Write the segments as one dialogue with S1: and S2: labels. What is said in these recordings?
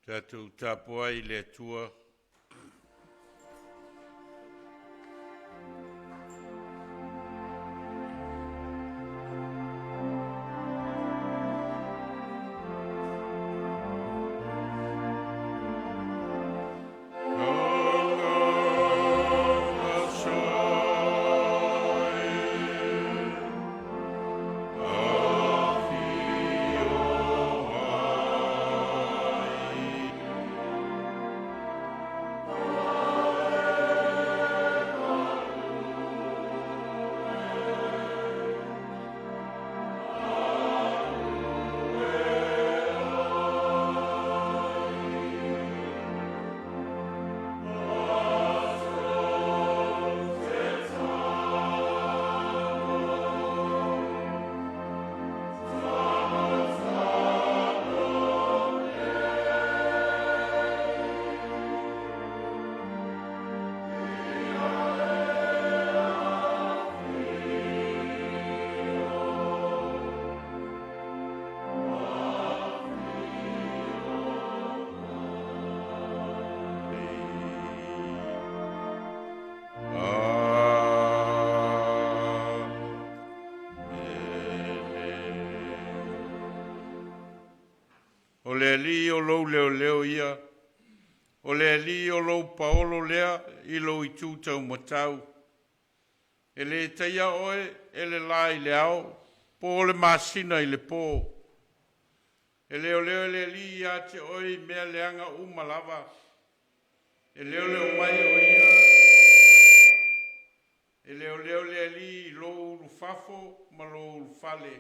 S1: Tatou tapuai i le Atua. O le Alii o lou leoleo ia, o le Alii o lou paolo lea i lou itu taumatau. E le taia oe e le la i le ao po o le masina i le po. E leoleo le Alii ia te oe i mea leaga uma lava. E leoleo mai o ia. E leoleo le Alii i lou ulufafo ma lou ulufale,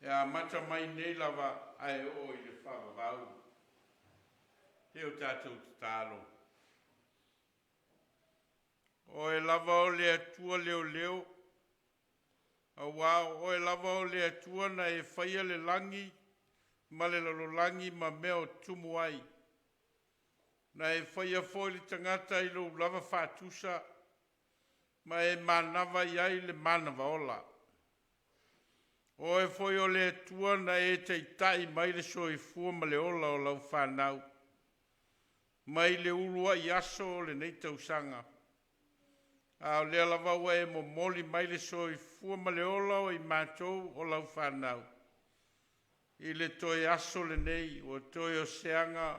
S1: e amata mai nei lava ae oo i le faavavau. E o tatou tatalo. Oe lava o le Atua leoleo, auā o oe lava o le Atua na e faia le lagi ma le lalolagi ma mea o tumu ai. Na e faia foi le tagata i lou lava faatusa, ma e manava i ai le manava ola. O oe foi o le Atua na e taitai mai le soifua ma le ola o lau fanau, mai le uluai aso o lenei tausaga. A o lea lava ua e momoli mai le soifua ma le ola o i matou o lau fanau, i le toe aso lenei ua toe o se aga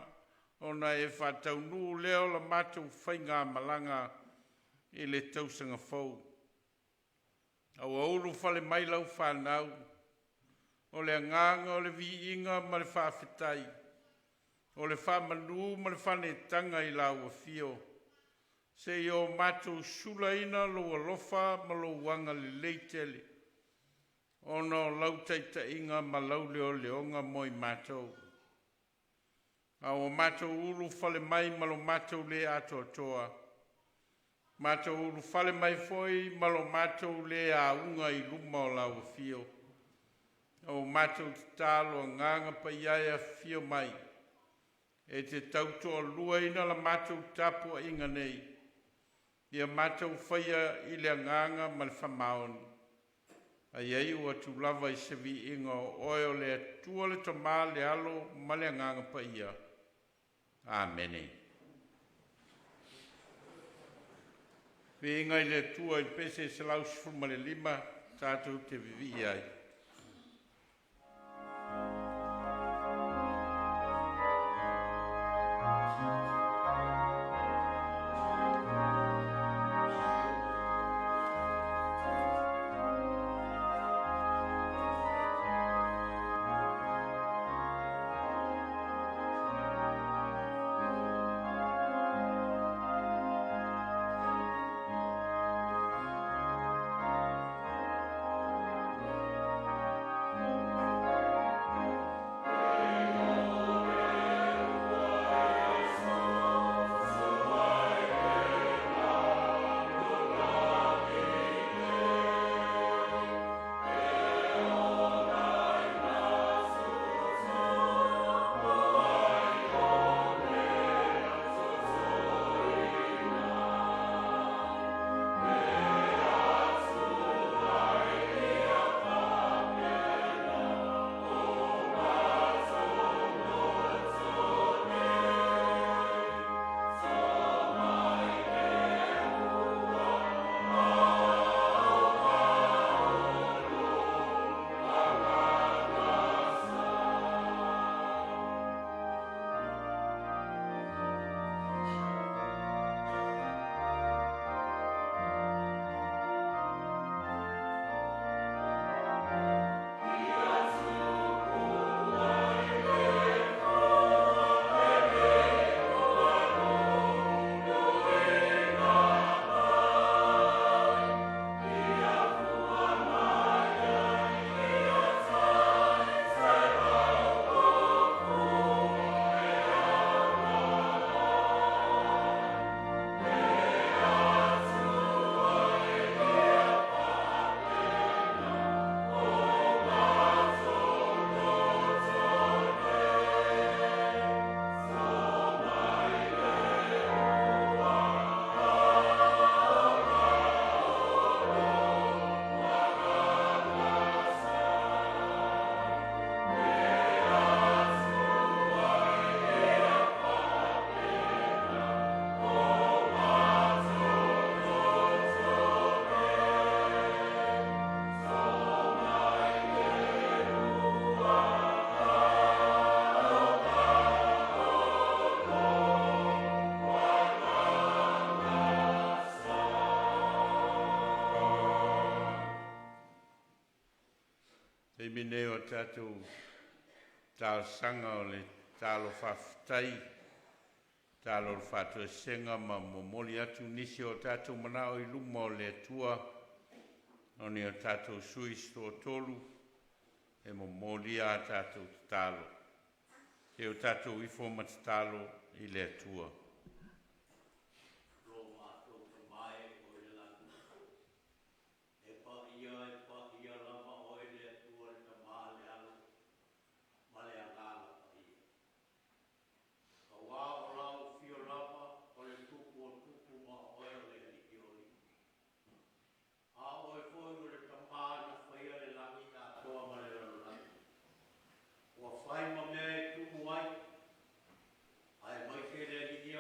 S1: ona e faataunuu lea o la matou faigamalaga i le tausaga fou. A ua ulufale mai lau fanau, o le agaga o le viiga ma le faafetai, o le faamanu ma le faaneetaga i lau Afio, seia o matou sulaina lou alofa ma lou agalelei tele, ona o lau taitaiga ma lau leoleoga mo i matou. A ua matou ulufale mai ma lo matou le atoatoa, matou ulufale mai foi ma lo matou le auga i luma o lau Afio. A ua matou tatalo, Agaga Paia e afifio mai, e te tautoaluaina la matou tapuaiga nei, ia matou faia i le agaga ma le faamaoni, a ia iu atu lava i se viiga o Oe o le Atua le Tama le Alo ma le Agaga Paia. Amene. Viiga i le Atua i le pese 115 tatou te vivii ai. Taimi lenei o tatou talosaga o le tatalo faafetai, tatalo o le faatoesega ma momoli atu nisi o tatou manao i luma o le Atua o ni o tatou sui se toatolu e momoli a tatou tatalo. Se o tatou ifo ma tatalo i le Atua.
S2: Lo matou Tama e o i le lagi, e paia e paia lava oe le Atua le Tama le Alo ma le Agaga Paia. Auā o lau afio lava o le Tupu o tupu ma oe o le Alii o alii. A o oe foi o le Tama na faia le lagi atoa ma le lalolagi. Ua fai ma mea e tumu ai, aemaise le Alii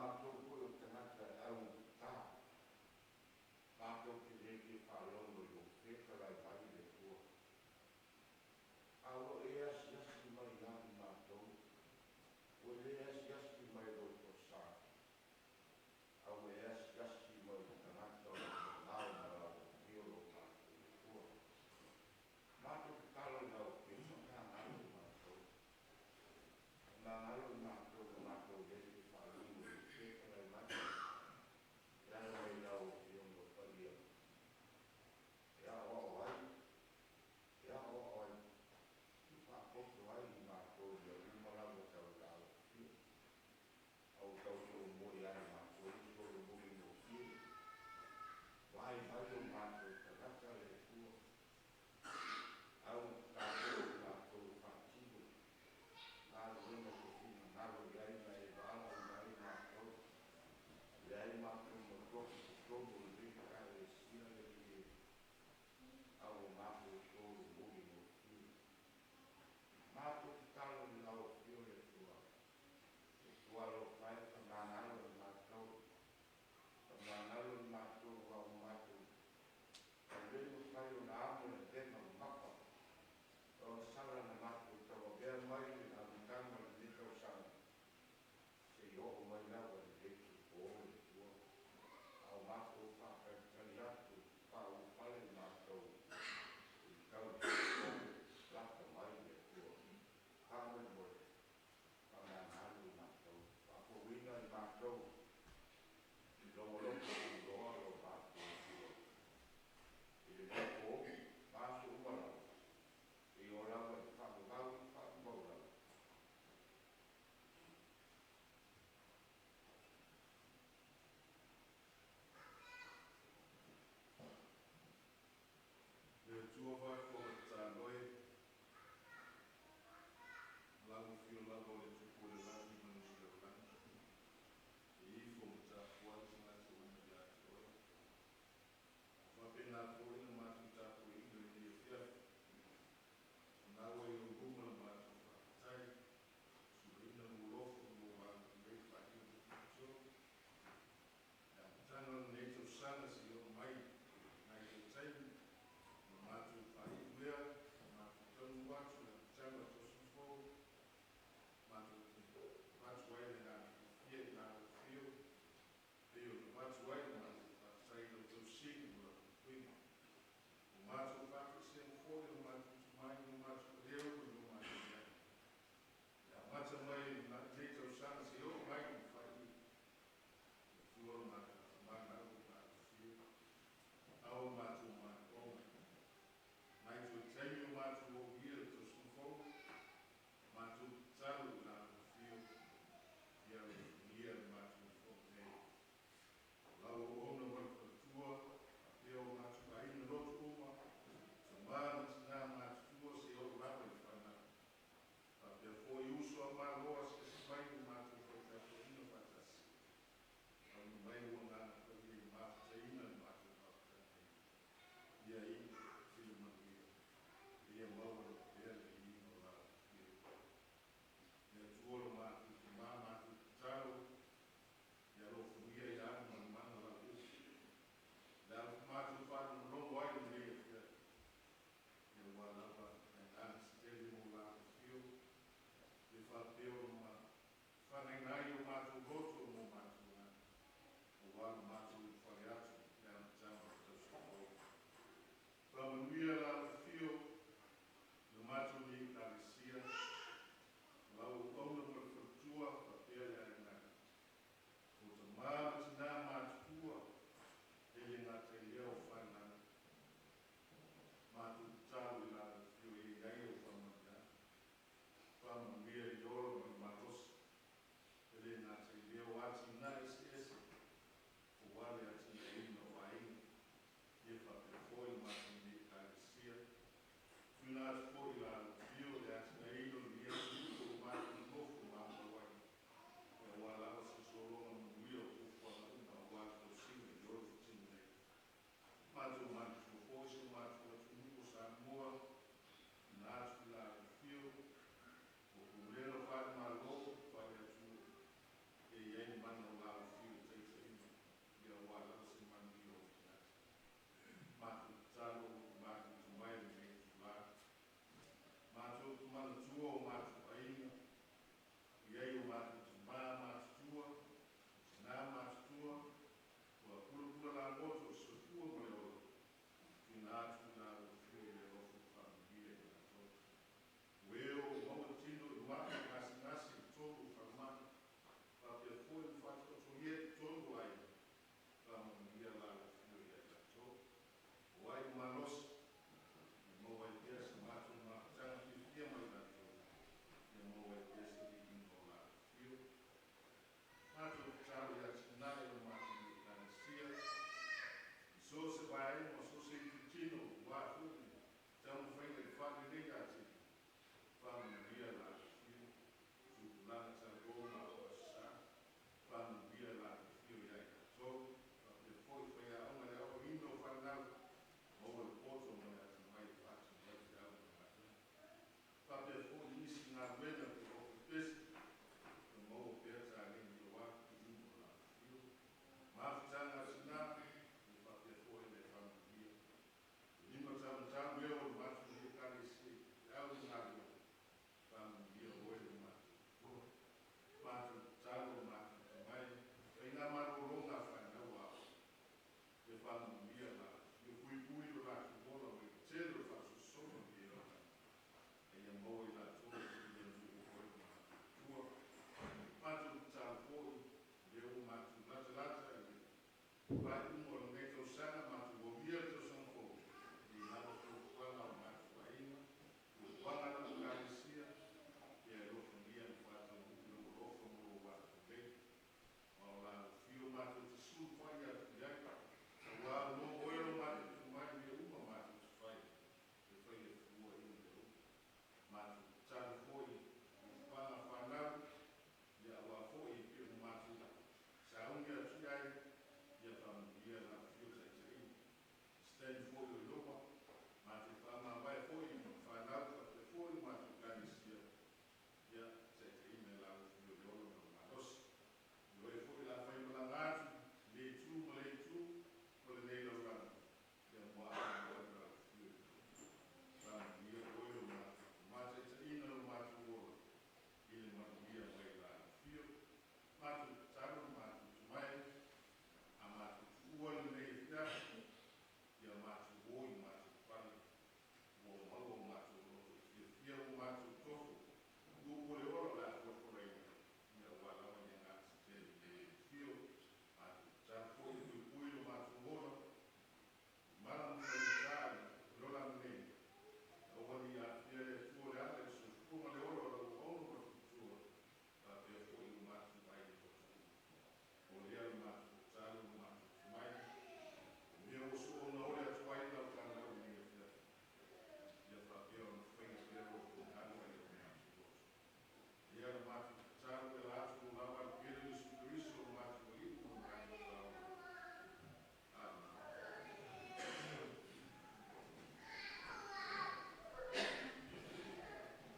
S3: matou foi o tagata e augatata, matou te le fia faalogo i lou fetalai mai le Atua, a ua e asiasi mai ia i matou, ua le asiasi mai i lou toasa, a ua e asiasi mai i tagata o lo o mamao ma lau afio lo tatou Atua. Matou tatalo i lau Afioga, magalo i matou, magalo i matou na matou le fia faalogo i lou fetalai.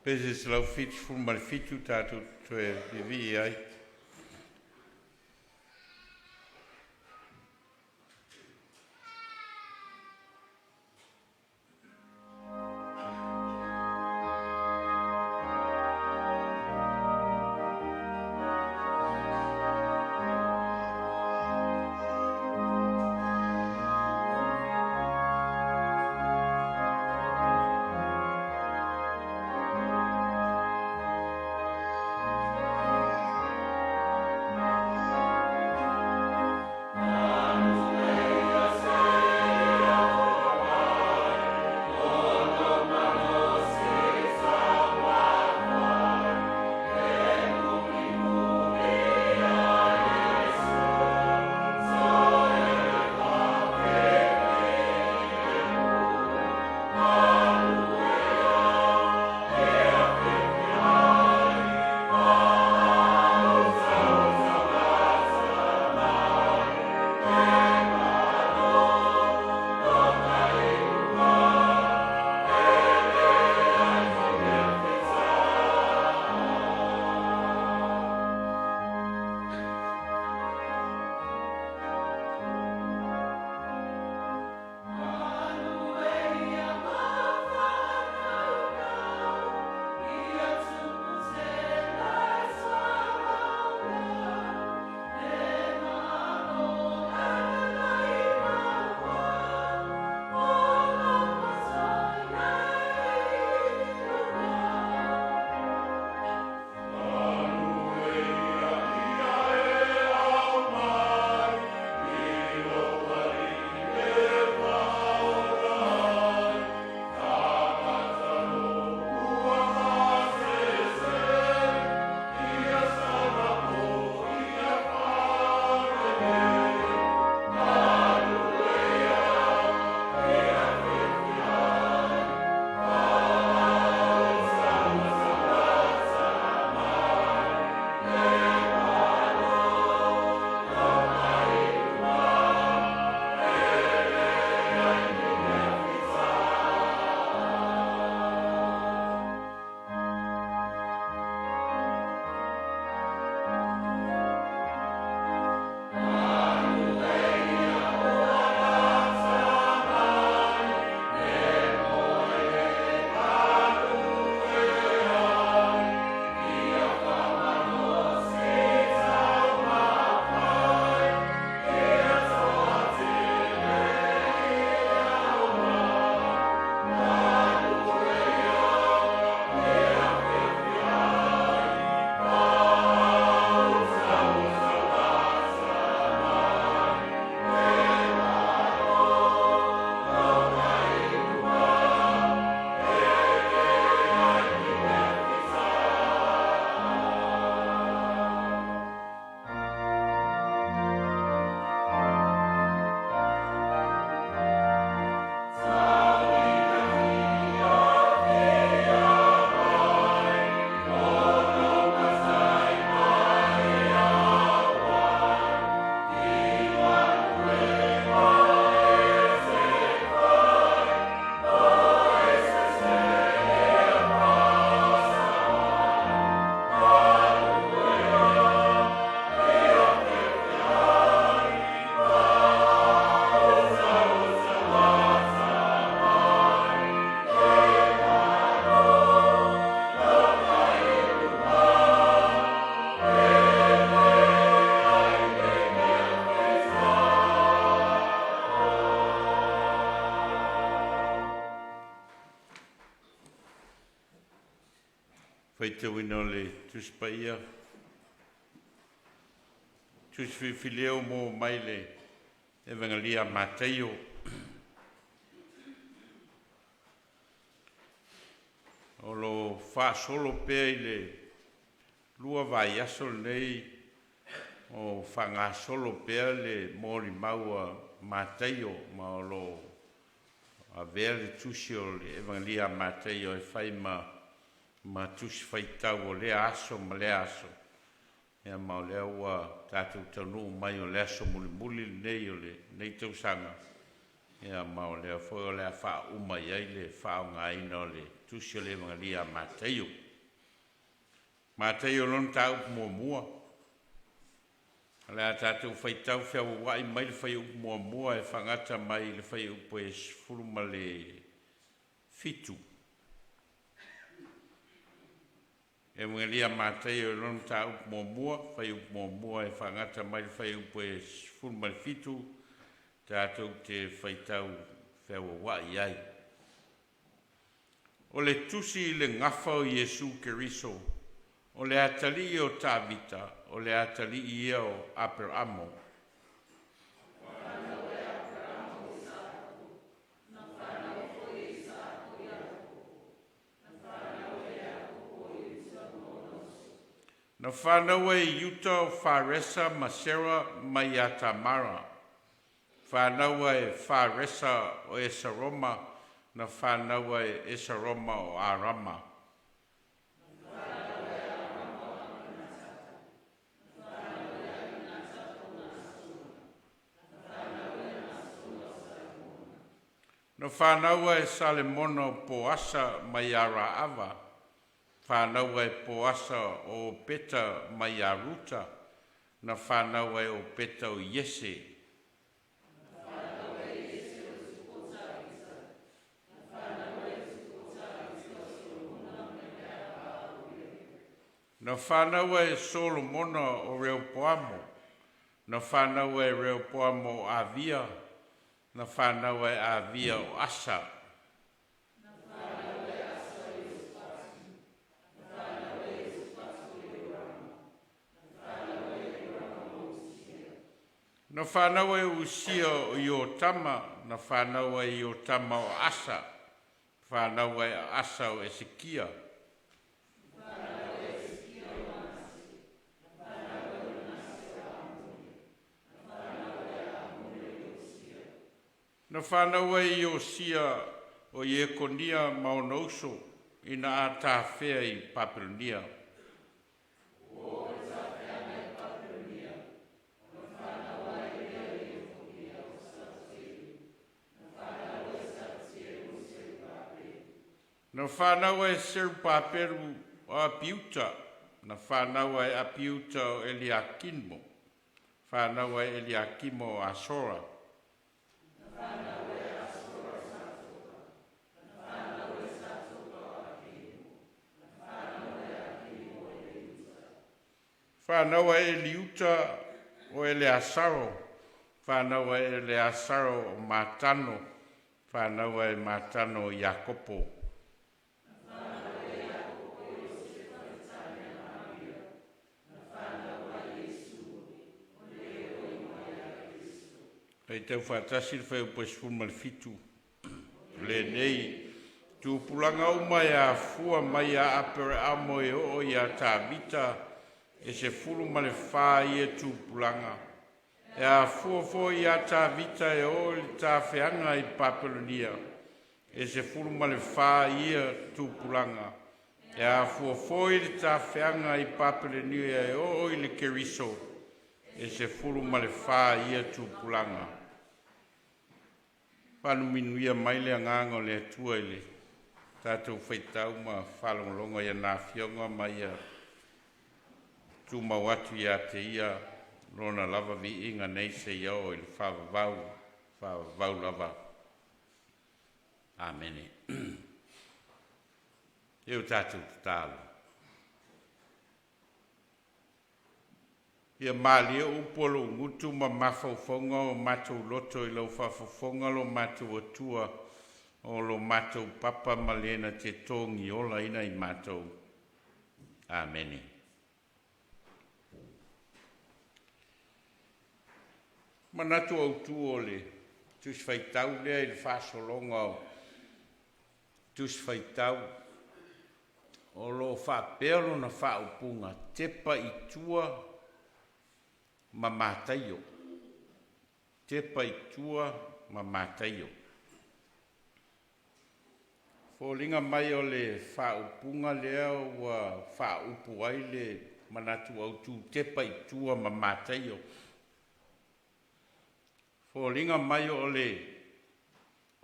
S1: Pese 177 tatou toe vivii ai. Faitauina o le Tusi Paia, Tusi Filifilia ua maua mai le Evegalia a Mataio. O lo o faasolo pea i le lua vaiaso lenei o faagasolo pea le molimau a Mataio, ma o lo o avea le tusi o le Evagelia a Mataio e fai ma tusi faitau o lea aso ma lea aso. Ia ma o lea ua tatou taunuu mai o le aso mulimuli lenei o lenei tausaga. Ia ma o lea foi o le a faauma i ai le faaaogaina o le Tusi o le Evagalia a Mataio. Mataio lona mataupu muamua. O le a tatou faitau feauauai mai le fuaiupu 1 e faagata mai i le fuaiupu e 17. Evagalia a Mataio i lona mataupu muamua, fuaiupu 1 e faagata mai le fuaiupu e 17, tatou te faitau feauauai ai. O le Tusi i le Gafa o Iesu Keriso o le atalii o Tavita, o le atalii ia o Aperamo. Na fanau ai e Iuta o Faresa ma Sera mai ia Tamara. Fanau ai e Faresa o Esaroma. Na fanau ai e Esaroma o Arama. Na fanau ai e Salemona o Poasa mai ia Raava. Fanau ai e Poasa o Opeta mai ia Ruta. Na fanau ai e Opeta o Iese. Na fanau ai e Solomona o Reopoamo. Na fanau ai e Reopoamo o Avia. Na fanau ai e Avia o Asa. Na fanau ai e Usia o Iotama. Na fanau ai e Iotama o Asa. Fanau ai e Asa o Esekia. Na fanau ai e Iosia o Iekonia ma ona uso ina a tafea i Papelonia. Na fanau ai e Serupapelu o Apiuta. Na fanau ai e Apiuta o Eliakimo. Fanau ai e Eliakimo o Asora. Fanau ai e Eliuta o Eleasaro. Fanau ai e Eleasaro o Matano. Fanau ai e Matano o Iakopo. Faitau faatasi le fuaiupu e 17. O lenei tupulaga uma e afua mai ia Aperamo e oo ia Tavita e 14 ia tupulaga. E afua foi ia Tavita e oo i le tafeaga i Papelonia e 14 ia tupulaga. E afua foi le tafeaga i Papelonia e oo i le Keriso e 14 ia tupulaga. Faamanuia mai le agaga o le Atua i le tatou faitau ma faalogologo i ana afioga ma ia tumau atu ia te ia lona lava viiga nei seia oo i le faavavau, faavavau lava. Amene. E o tatou tatalo. Ia malie upu a lou gutu ma mafaufauga o matou loto i lau faafofoga lo matou Atua o lo matou papa ma le na te togiola ina i matou. Amene. Manatu autu o le Tusi Faitau lea i le faasologa o Tusi Faitau o lo o faapea lona faaupuga tepa i tua ma Mataio. Tepa i tua ma Mataio. Foliga mai o le faaupuga lea ua faaupu ai le manatu autu tepa i tua ma Mataio. Foliga mai o le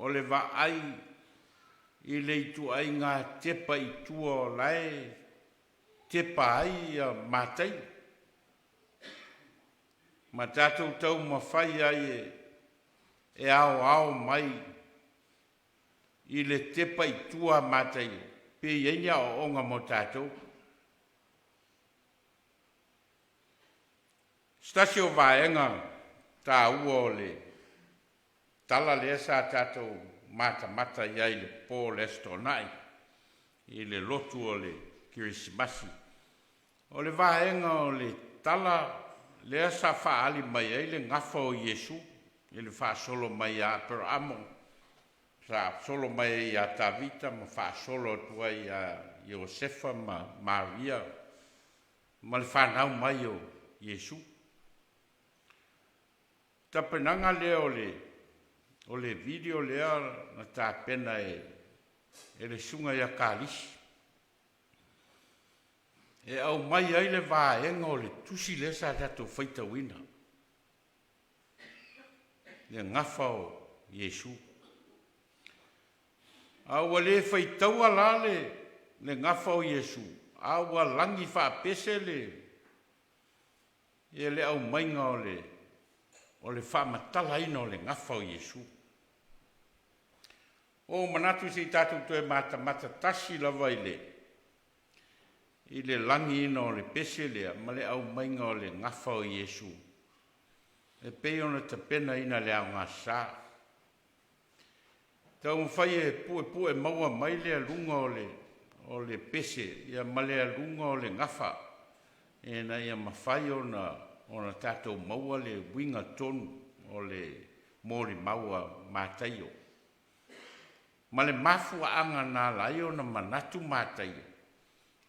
S1: O le vaai i le ituaiga tepa i tua o la e tepa ai ia Mataio, ma tatou taumafai ai e aoao mai i le tepa i tua a Mataio pe i ai ni aoaoga mo tatou. O se tasi o vaega taua o le tala lea sa tatou matamata i ai i le po o le Aso Toonai i le lotu o le Kerisimasi, o le vaega o le tala lea sa faaali mai ai le gafa o Iesu i le faasolo mai ia Aperamo, faasolo mai ai ia Tavita ma faasolo atu ai ia Iosefa ma Maria ma le fanau mai o Iesu. Tapenaga lea o le video lea na tapena e le susuga ia Kalisi e aumai ai le vaega o le tusi lea sa tatou faitauina, le gafa o Iesu. A ua le faitaua la le gafa o Iesu, a ua lagi faapese le aumaiga o le faamatalaina o le gafa o Iesu. Ua ou manatu se i tatou toe matamata tasi lava i le lagiina o le pese lea ma le aumaiga o le gafa o Iesu e pei ona tapenaina i le Aoga Sa. Taumafai e puepue maua mai le aluga o le pese ia ma le aluga o le gafa ina ia mafai ona tatou maua le uiga tonu o le molimau a Mataio ma le mafuaaga na ala ai ona manatu Mataio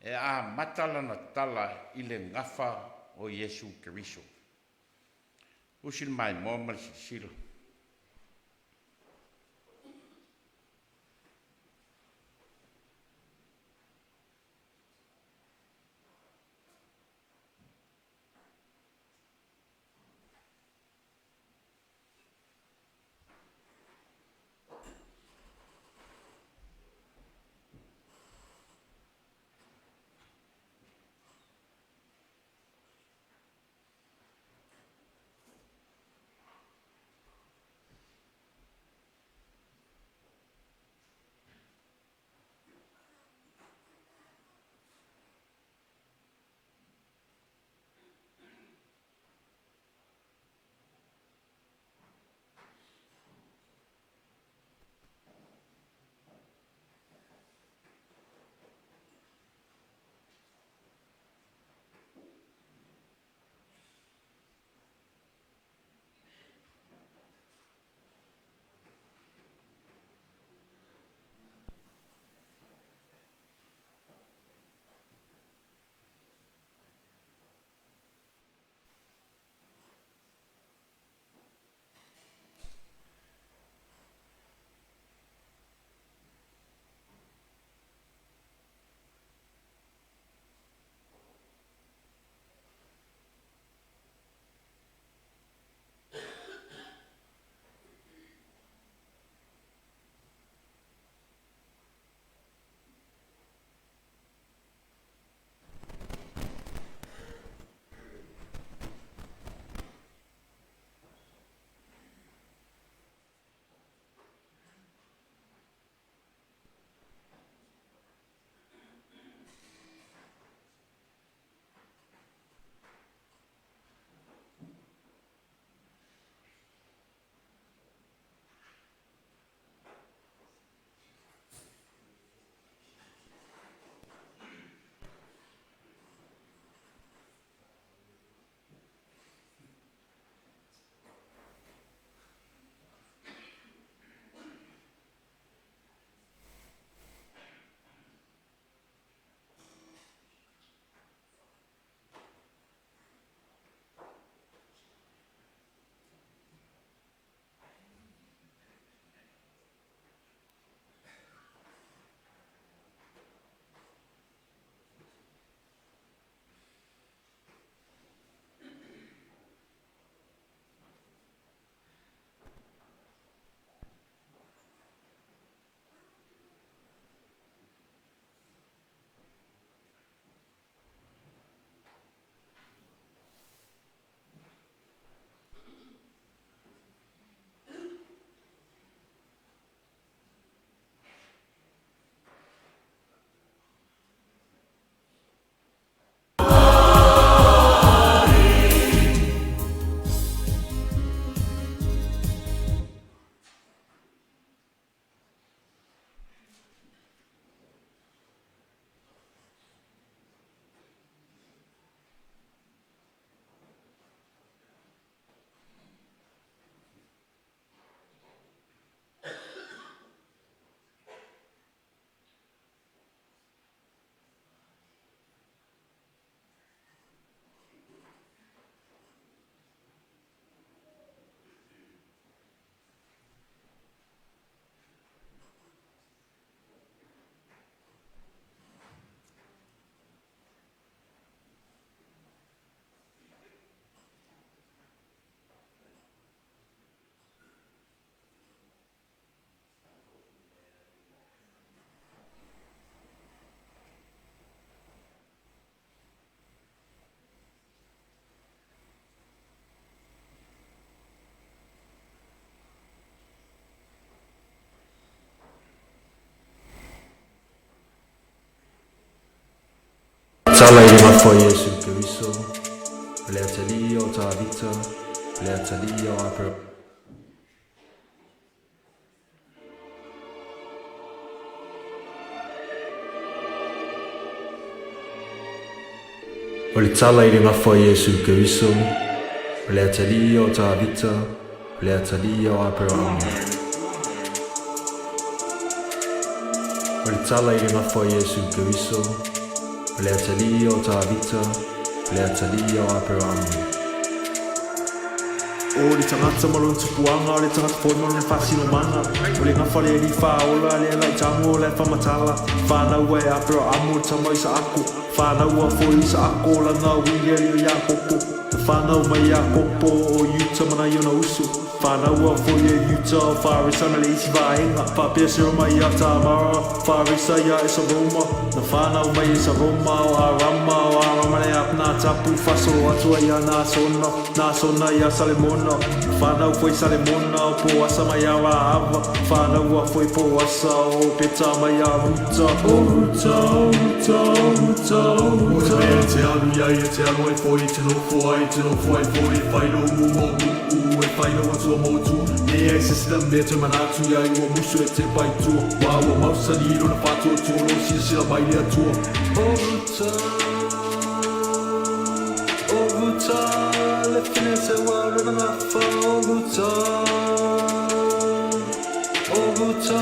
S1: e amata lana tala i le gafa o Iesu Keriso. Usi le maimoa ma le silasila.
S4: tala i le gafa o Iesu Keriso, o le atalii o Tavita, o le atalii o Aperahama. O le tala i le gafa o Iesu Keriso, o le atalii o Tavita, o le atalii o Aperahama. O le tala i le gafa o Iesu Keriso, o le atalii o Tavita, o le atalii o Aperahama.
S5: O le tagata ma lona tupuaga, o le tagata foi ma lona faasinomaga, o le gafa o le Alii Faaola, lea laitago o la e faamatala, fanau ai Aperaamu le tama o Isaako, fanaua foi Isaako lana uī le alii o Iakopo, na fanau mai Iakopo o Iuta ma nai ona uso, fanaua foi e Iuta o Faresa ma le isi vaega, faapea Seroma ia Tamara, Faresa ia Esaroma, na fanau mai Esaroma o Arama, o Arama le Apanatapu, faasolo atu ai ia Nasona, Nasona ia Salemona, na fanau foi Salemona o Poasa mai ia Raava, fanaua foi Poasa o Opeta mai ia Ruta, o Ruta, o Ruta, o Ruta, o Ruta.
S6: O le mea e te alu i ai, e te alu ai foi, e te nofo ai, e te nofo ai foi, e fai lou mu mo uu, e fai lou atua mo tua. Leai se isi mea e toe manatu i ai, ua musu e tepa i tua, aua ua mausali lona faatuatua, o lo o silasila mai le Atua.
S5: O Ruta, o Ruta, le fine se ua o lona gafa, o Ruta, o Ruta,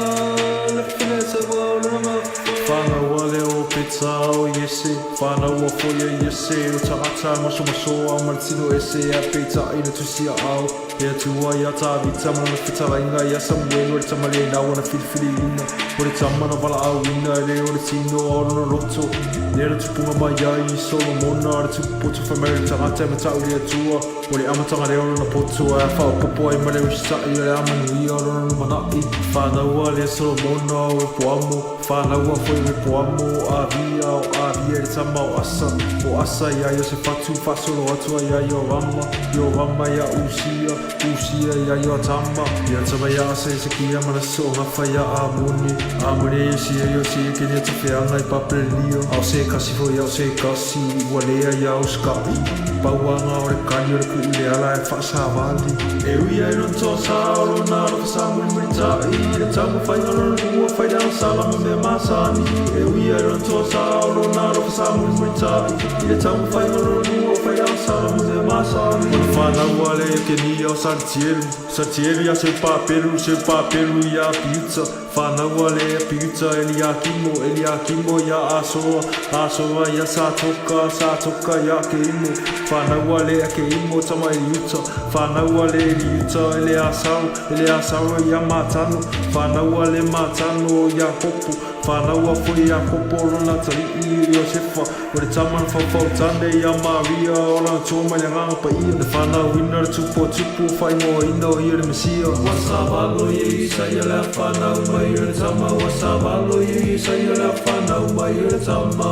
S5: le fine se ua o lona gafa. Fanaua le o Opeta o Iese, fanaua foi e Iese, o tagata e masomasoa ma le tino ese, ae peitai na tusiaao le Atua ia Tavita ma lana fetalaiga ia Samuelu, o le tama lena ua na filifiliina, o le tama na valaauina, e le o le tino a o lona loto. Lea na tupuga mai ai Solomona, o le tupu poto fai mai o le tagata e matau i le Atua, o le amataga lea o lona poto, ae faaopoopo ai ma le usitai o le a manuia o lona lumanai. Fanaua lea Solomona o Repoamo, fanaua foi Repoamo o Avia, o Avia le tama o Asa, o Asa ia Iosefatu, faasolo atu ai ia Iorama, Iorama ia Usia, Usia ia Ioatama, Ioatama ia Asa, Hesekia, Manase o gafa ia Amone, Amone ia Iosia, Iosia ia Kenia tafeaga i Papelelia, a o se kasi foi a o se kasi ua lea ia usikaʻi, pauaga o le kali o le kuu i le ala e faasavali. E ui ai lona toasā o lona alofa sa mulimulitaʻi, i le taumafaiga o lona lua fai le agasala ma mea masani. E ui ai lona toasā o lona alofa sa mulimulitaʻi, i le taumafaiga o lona lua fai le agasala ma mea masani. O le fanau a le Iokenia o Salitielu, Salitielu ia Seupapelu, Seupapelu ia Apiuta, fanaua le Apiuta Eliakimo, Eliakimo ia Asoa, Asoa ia Satoka, Satoka ia Akeimo, fanaua le Akeimo tama Eliuta, fanaua le Eliuta Eleasaro, Eleasaro ia Matano, fanaua le Matano Iakopo, fanaua foi Iakopo lona atalii Iosefa, o le tama na faufautane ia Maria, o lana toa mai le Agaga Paia, na fanauina le Tupu o tupu, faaigoaina o ia le Mesia. Ua savalo ia Isaia le a fanau mai o le tama, ua savalo ia Isaia le a fanau mai o le tama.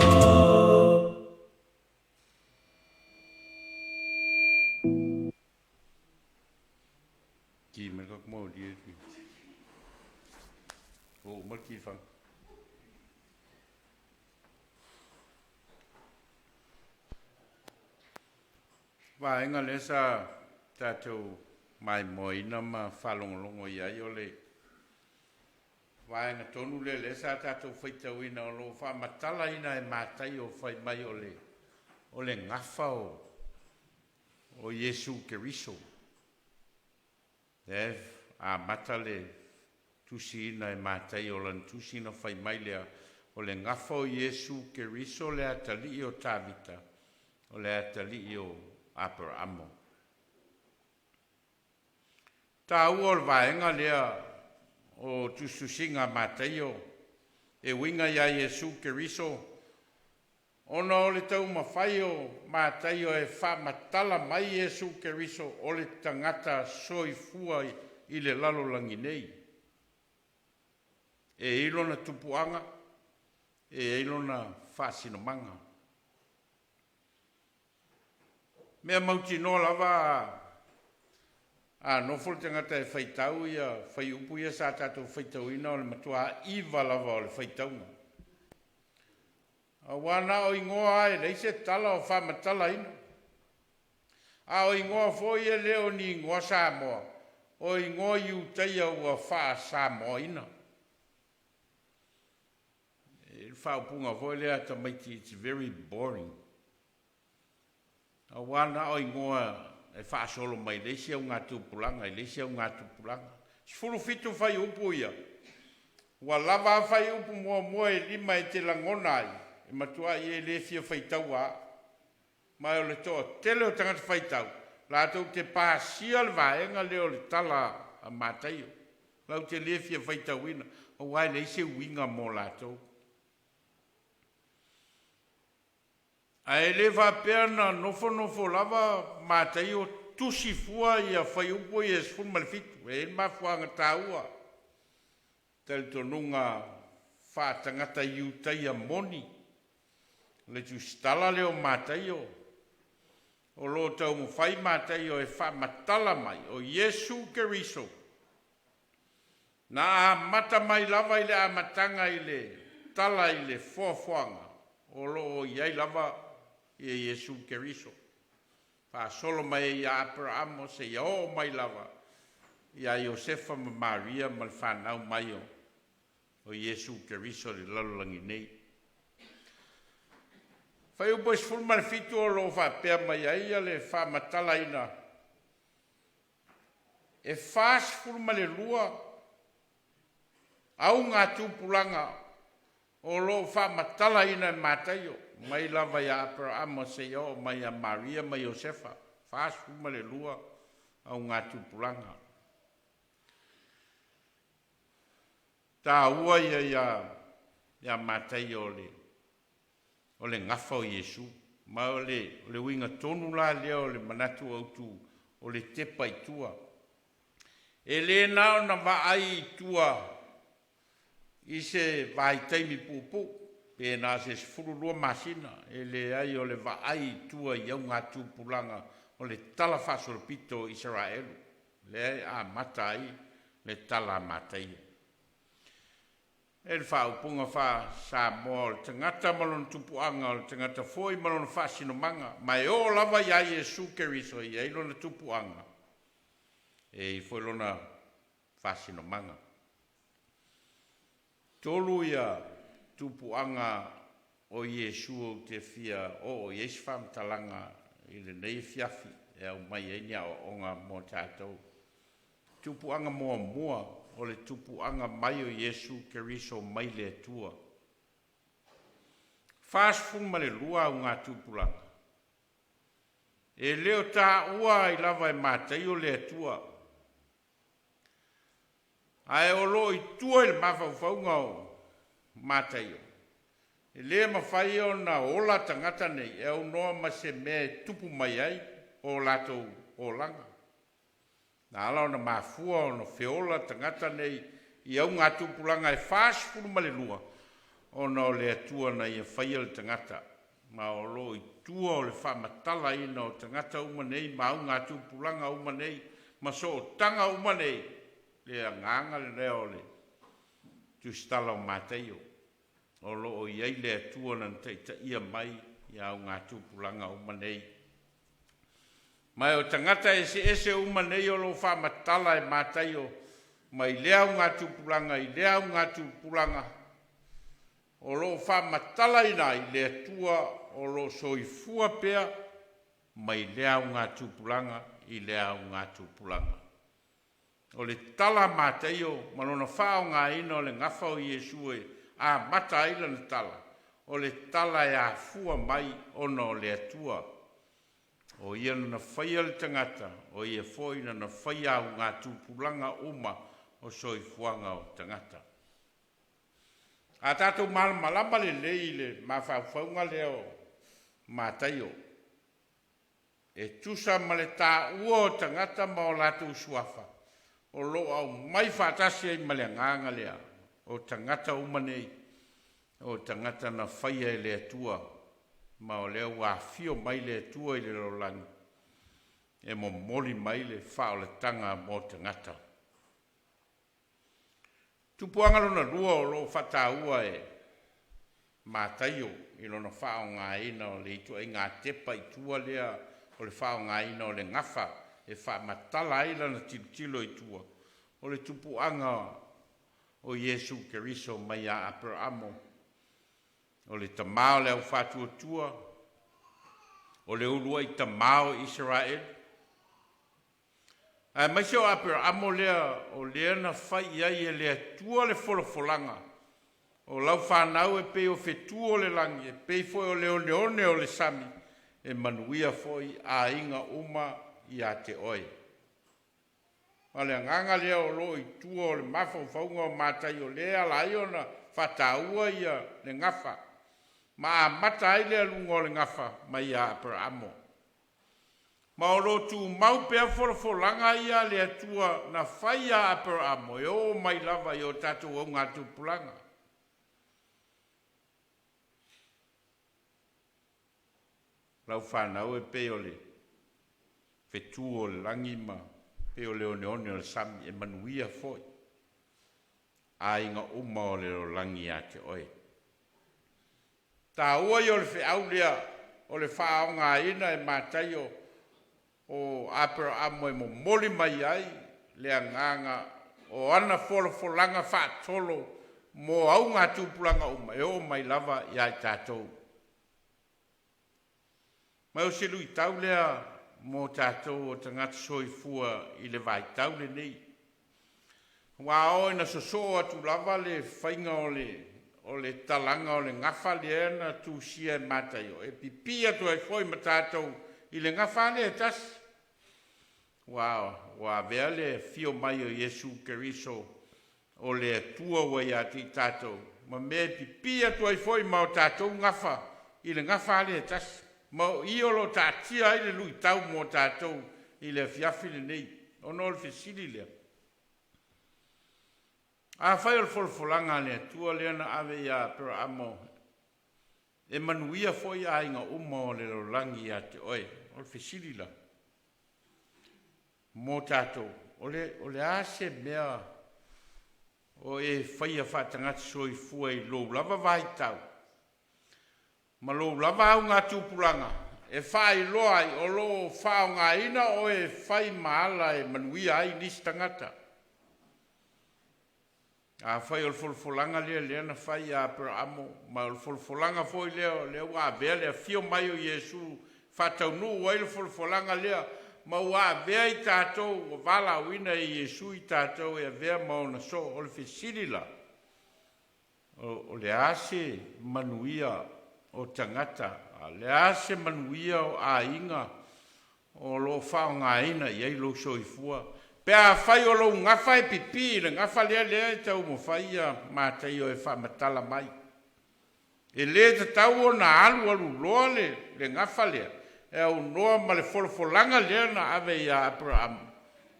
S1: Ki mai ka mo di e o ma ki fa. Vaega lea sa tatou maimoaina ma faalogologo i ai o le vaega tonu lea lea sa tatou faitauina o lo o faamatalaina e Mataio fai mai o le o le gafa o Iesu Keriso. Lea e amata le tusiina e Mataio o lana tusi na fai mai lea o le gafa o Iesu Keriso le atalii o Tavita, o le atalii o Aperamo. Taua o le vaega lea o tusitusiga a Mataio e uiga ia Iesu Keriso, ona o le taumafai o Mataio e faamatala mai Iesu Keriso o le tagata soifua i le lalolagi nei. E i ai lona tupuaga, e i ai lona faasinomaga. Mea mautinoa lava a nofo le tagata e faitau ia faiupu ia sa tatou faitauina o le matua iva lava o le faitauga. Auā na o igoa lava e leai se tala o faamatalaina. A o igoa foi e le o ni igoa Samoa, o igoa Iutaia ua faa-Samoaina. E le faaupuga foi lea a tamaiti, it's very boring. Auā na o igoa e faasolo mai le isi augatupulaga i le isi augatupulaga. 17 fuaiupu ia, ua lava a fuaiupu muamua e lima e te lagona ai, e matuai e le fia faitaua lava. Ma o le toatele o tagata faitau, latou te pasia le vaega lea o le tala a Mataio. Latou te le fia faitauina, auā e leai se uiga mo latou. Ae le faapea na nofonofo lava Mataio tusi fua ia fuaiupu ia e 17, e i ai le mafuaaga taua, talitonuga faatagata Iutaia moni, le tusitala lea o Mataio, o lo o taumafai Mataio e faamatala mai o Iesu Keriso na amata mai lava i le amataga i le tala i le foafoaga o lo o i ai lava ia Iesu Keriso. Faasolo mai ai ia Aperaamo seia oo mai lava ia Iosefa ma Maria ma le fanau mai o Iesu Keriso i le lalolagi nei. Fuaiupu e 17 o lo o faapea mai ai le faamatalaina e 42 augatupulaga o lo o faamatalaina e Mataio mai lava ia Aperaamo seia oo mai ia Maria ma Iosefa, 42 augatupulaga. Taua ia ia Mataio o le gafa o Iesu, ma o le uiga tonu la lea o le manatu autu o le tepa i tua. E le na ona vaai i tua i se vaitaimi puupuu pe na o se 12 masina, e leai o le vaai i tua i augatupulaga o le talafaasolopito o Isaraelu, lea e amata ai le tala a Mataio. E le faaupuga faa-Samoa o le tagata ma lona tupuaga, o le tagata foi ma lona faasinomaga, ma e oo lava iā Iesu Keriso e i ai lona tupuaga, e i ai foi lona faasinomaga. Tolu ia tupuaga o Iesu ou te fia oo i ai se faamatalaga i lenei afiafi e aumai ai ni aoaoga mo tatou. Tupuaga muamua o le tupuaga mai o Iesu Keriso mai le Atua. 42 augatupulaga. E le o taua ai lava e Mataio le Atua, ae o lo o i tua i le mafaufauga o Mataio, e le mafai ona ola tagata nei e aunoa ma se mea e tupu mai ai o latou olaga. Na ala ona mafua ona feola tagata nei i augatupulaga e 42, ona o le Atua na ia faia le tagata, ma o lo o i tua o le faamatalaina o tagata uma nei ma augatupulaga uma nei ma sootaga uma nei, le agaga lea o le tusitala o Mataio, o lo o i ai le Atua na taitaia mai i augatupulaga uma nei. Ma o tagata eseese uma nei o lo o faamatala e Mataio mai lea augatupulaga i lea augatupulaga, o lo o faamatalaina ai le Atua o lo o soifua pea mai lea augatupulaga i lea augatupulaga. O le tala a Mataio ma lona faaaogaina o le gafa o Iesu e amata ai lana tala, o le tala e afua mai ona o le Atua. O ia na faia le tagata, o ia foi na faia augatupulaga uma o soifuaga o tagata. A tatou malamalama lelei i le mafaufauga lea o Mataio, e tusa ma le taua o tagata ma o latou suafa, o lo o aumai faatasi ai ma le agaga lea o tagata uma nei, o tagata na faia e le Atua, ma o lea ua afio mai le Atua i le lalolagi e momoli mai le faaolataga mo tagata. Tupuaga lona lua o lo o faataua e Mataio i lona faaaogaina o le ituaiga tepa i tua lea o le faaaogaina o le gafa e faamatala ai lana tilotilo i tua, o le tupuaga o Iesu Keriso mai ia Aperaamo, o le tamā o le aufaatuatua, o le uluai tamā o Isaraelu. Aemaise o Aperaamo lea o lea na fai i ai e le Atua le folafolaga o lau fanau e pei o fetu o le lagi, e pei foi o le oneone o le sami, e manuia foi aiga uma ia te oe. Ma o le agaga lea o lo o i tua o le mafaufauga o Mataio lea e ala ai ona faataua ia le gafa ma amata ai le aluga o le gafa mai ia Aperaamo. Ma o lo o tumau pea folafolaga ia a le Atua na fai ia Aperaamo e oo mai lava i o tatou augatupulaga. Lau fanau e pei o le fetu o le lagi ma pei o le oneone o le sami, e manuia foi aiga uma o le lalolagi ia te oe. Taua ia o le feau lea o le faaaogaina e Mataio o Aperaamo e momoli mai ai le agaga o ana folafolaga faatolo mo augatupulaga uma e oo mai lava ia i tatou. Ma o se luitau lea mo tatou o tagata soifua i le vaitau lenei, aua a oo ina sosoo atu lava le faiga o le talaga o le gafa lea na tusia e Mataio, e pipii atu ai foi ma tatou i le gafa lava lea e tasi, aua ua avea le afio mai o Iesu Keriso o le Atua ua ia te i tatou ma mea e pipii atu ai foi ma o tatou gafa i le gafa lava lea e tasi. Ma o i o lo o taatia ai le luitau mo tatou i le afiafi lenei, ona o le fesili lea, Afai o le folafolaga a le Atua lea na ave ia Aperaamo e manuia foi aiga uma o le lalolagi ia te oe, o le fesili la mo tatou, o le a se mea o e faia faatagata soifua i lou lava vaitau ma lou lava augatupulaga e faailoa ai o lo o faaaogaina oe e fai ma ala e manuia ai nisi tagata? Afai o le folafolaga lea lea na fai ia Aperaamo, ma o le folafolaga foi lea o lea ua avea le afio mai o Iesu faataunuu ai le folafolaga lea, ma ua avea i tatou, ua valaauina e Iesu i tatou e avea ma ona soo, o le fesili la, o le a se manuia o tagata, a o le a se manuia o aiga o lo o faaaogaina i ai lou soifua pe afai o lou gafa e pipii i le gafa lea lea e taumafai ia Mataio e faamatala mai? E le tatau ona alualuloa le gafa lea e aunoa ma le folafolaga lea na ave ia Aperaamo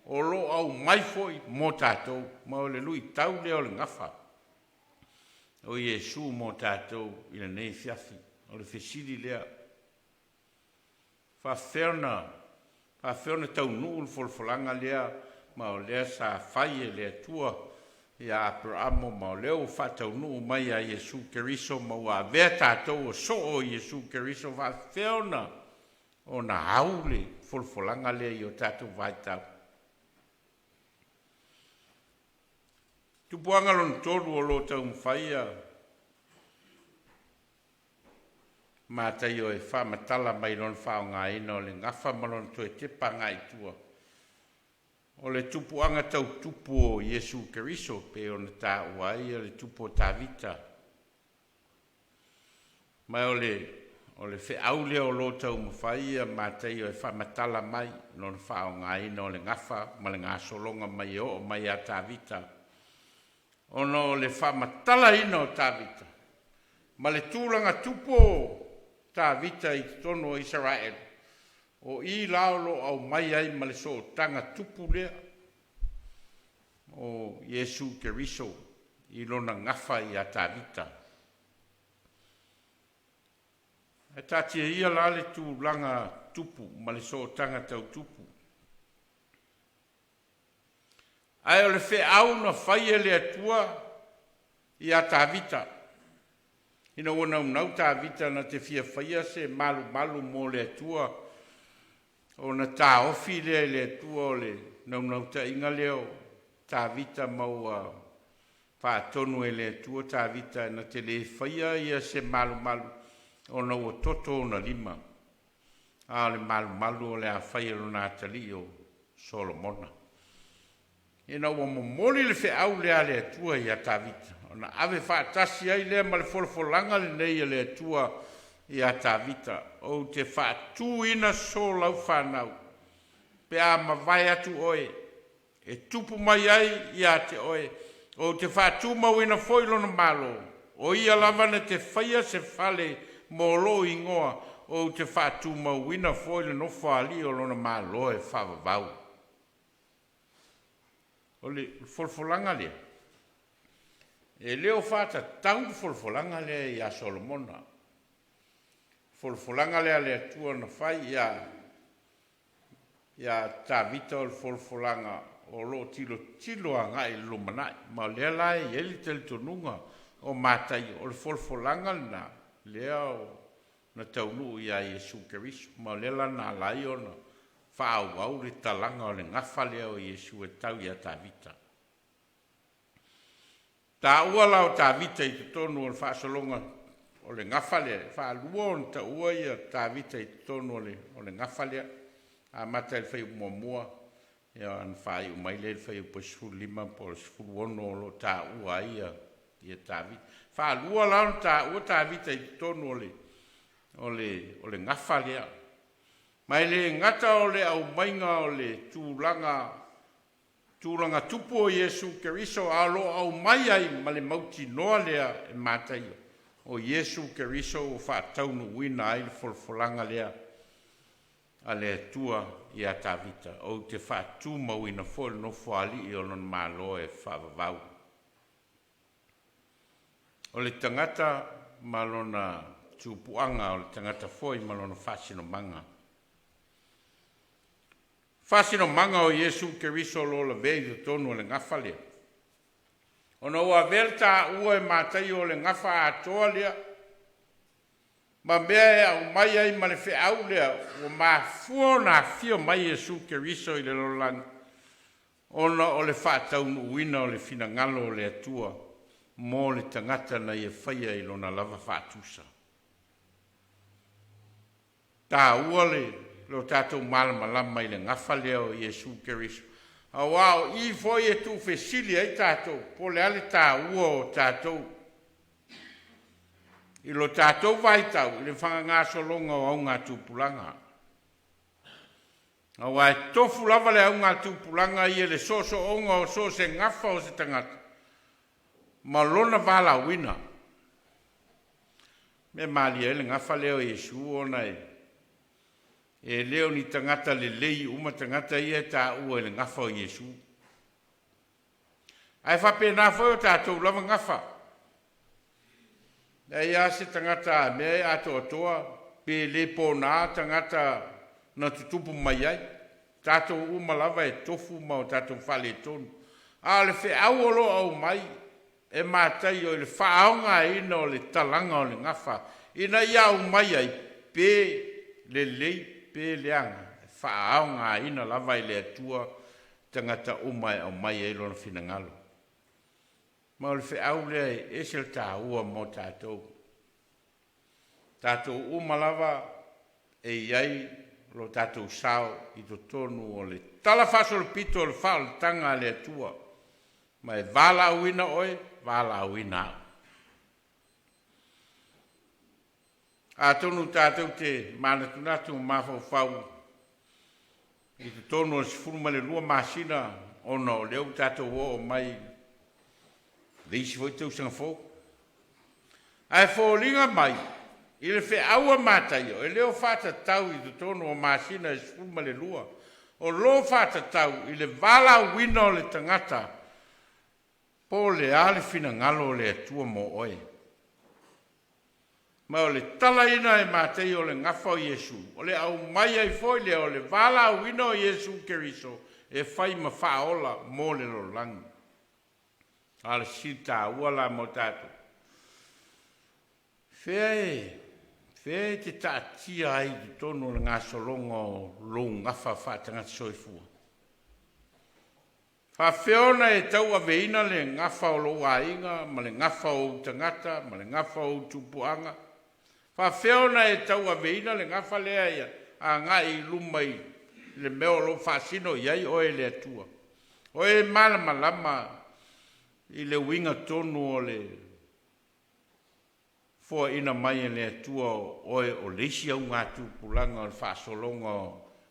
S1: o lo o aumai foi mo tatou, ma o le luitau lea o le gafa o Iesu mo tatou i lenei afiafi. O le fesili lea, faafefea ona faafefea ona taunuu le folafolaga lea ma o lea sa fai e le Atua ia Aperaamo ma o lea ua faataunuu mai ia Iesu Keriso ma ua avea tatou o soo o Iesu Keriso, faafefea ona ona au le folafolaga lea i o tatou vaitau? Tupuaga lona tolu o lo o taumafai ia Mataio e faamatala mai lona faaaogaina o le gafa ma lona toe tepa agai i tua, o le tupuaga tau tupu o Iesu Keriso pei ona taua ai le tupu o Tavita. Ma o le feau lea o lo o taumafai ia Mataio e faamatala mai lona faaaogaina o le gafa ma le gasologa mai e oo mai ia Tavita, ona o le faamatalaina o Tavita ma le tulaga tupu o Tavita i totonu o Isaraelu, o i la o lo o aumai ai ma le sootaga tupu lea o Iesu Keriso i lona gafa ia Tavita. Ae taatia ia la le tulaga tupu ma le sootaga tau tupu, ae o le feau na fai e le Atua ia Tavita. Ina ua naunau Tavita na te fia faia se malumalu mo le Atua, ona taofi lea e le Atua o le naunautaiga lea o Tavita ma ua faatonu e le Atua Tavita na te le faia ia se malumalu ona ua toto ona lima, a o le malumalu o le a fai e lona atalii o Solomona. Ina ua momoli le feau lea a le Atua iā Tavita, ona ave faatasi ai lea ma le folafolaga lenei a le Atua iā Tavita, ou te faatuina so lau fanau pe a mavae atu oe e tupu mai ai ia te oe, ou te faatumauina foi lona malo. O ia lava na te faia se fale mo lou igoa, ou te faatumauina foi le nofoalii o lona malo e faavavau. O le folafolaga lea, e le o faatatau le folafolaga lea ia Solomona. Folafolaga lea a le Atua na fai ia Tavita o le folafolaga o lo o tilotilo agai i le lumanai. Ma o lea la e i ai le talitonuga o Mataio, o le folafolaga lena lea o na taunuu ia Iesu Keriso, ma o lea la na ala ai ona faaauau le talaga o le gafa lea o Iesu e tau ia Tavita. Taua la o Tavita i totonu o le faasologa o le gafa lea, e faalua ona taua ia Tavita i totonu o le gafa lea, amata i le fuaiupu muamua, ia ona faaiu mai lea i le fuaiupu 15 po o le 16 o lo o taua ai ia Tavita. Faalua la ona taua Tavita i totonu o le gafa lea. Ma e le gata o le aumaiga o le tulaga tulaga tupu o Iesu Keriso, a o lo o aumai ai ma le mautinoa lea e Mataio, o Iesu Keriso ua faataunuuina ai le folafolaga lea a le Atua ia Tavita, ou te faatumauina foi le nofoalii o lona malo e faavavau. O le tagata ma lona tupuaga, o le tagata foi ma lona faasinomaga. Faasinomaga o Iesu Keriso o lo o lavea i totonu o le gafa lea, ona ua avea le taua e Mataio o le gafa atoa lea ma mea e aumai ai ma le feau lea ua mafua ona afio mai Iesu Keriso i le lalolagi, ona o le faataunuuina o le finagalo o le Atua mo le tagata na ia faia i lona lava faatusa. Taua le lo tatou malamalama i le gafa lea o Iesu Keriso, auā o i foi e tuufesili ai tatou po o le a le taua o tatou i lo tatou vaitau i le fagagasologa o augatupulaga. Aua e tofu lava le augatupulaga ia i le soosooga o so o se gafa o se tagata ma lona valaauina. Mea malie ai le gafa lea o Iesu ona e le o ni tagata lelei uma tagata ia e taua i le gafa o Iesu. Ae faapena foi o tatou lava gafa. Leai lava se tagata a mea e atoatoa pe le pona tagata na tutupu mai ai. Tatou uma lava e tofu ma o tatou faaletonu. A o le feau o lo o aumai e Mataio i le faaaogaina o le talaga o le gafa ina ia aumai ai pe lelei pe leaga, e faaaogaina lava e le Atua tagata uma e aumai ai lona finagalo. Ma o le feau lea e ese le taua mo tatou. Tatou uma lava e i ai lo tatou sao i totonu o le talafaasolopito o le faaolataga a le Atua, ma e valaauina oe, valaauina au. Atonu tatou te manatunatu ma mafaufau i totonu o le 12 masina, ona o lea ua tatou oo mai le isi foi tausaga fou. Ae foliga mai i le feau a Mataio, e le o faatatau i totonu o masina e 12, o lo o faatatau i le valaauina o le tagata po o le a le finagalo o le Atua mo oe. Ma o le talaina e Mataio o le gafa o Iesu, o le aumai ai foi lea o le valaauina o Iesu Keriso e fai ma faaola mo le lalolagi. A o le fesili taua la mo tatou, Fea e fea e te taatia ai i totonu o le gasologa o lou gafa faatagata soifua? Faafefea ona e tauaveina le gafa o lou aiga ma le gafa o ou tagata ma le gafa o ou tupuaga? Faafefea ona e tauaveina le gafa lea ia agai i luma i le mea o lo o faasino i ai oe e le Atua? O e malamalama i le uiga tonu o le foaina mai e le Atua o oe o le isi augatupulaga o le faasologa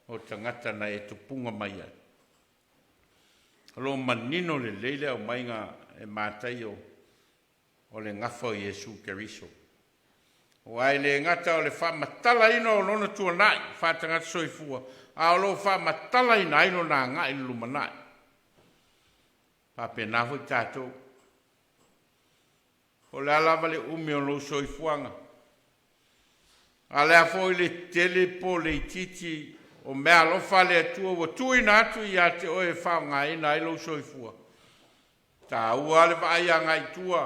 S1: o tagata na e tupuga mai ai. O lo o manino lelei le aumaiga e Mataio o le gafa o Iesu Keriso. Aua e le gata o le faamatalaina o lona tuanai faatagata soifua, a o lo o faamatalaina ai lona agai i le lumanai. Faapena foi tatou. O le a lava le umi o lou soifuaga, a o le a foi le tele po o le itiiti o meaalofa a le Atua ua tuuina atu ia te oe e faaaogaina ai lou soifua, e taua lava le vaai agai i tua,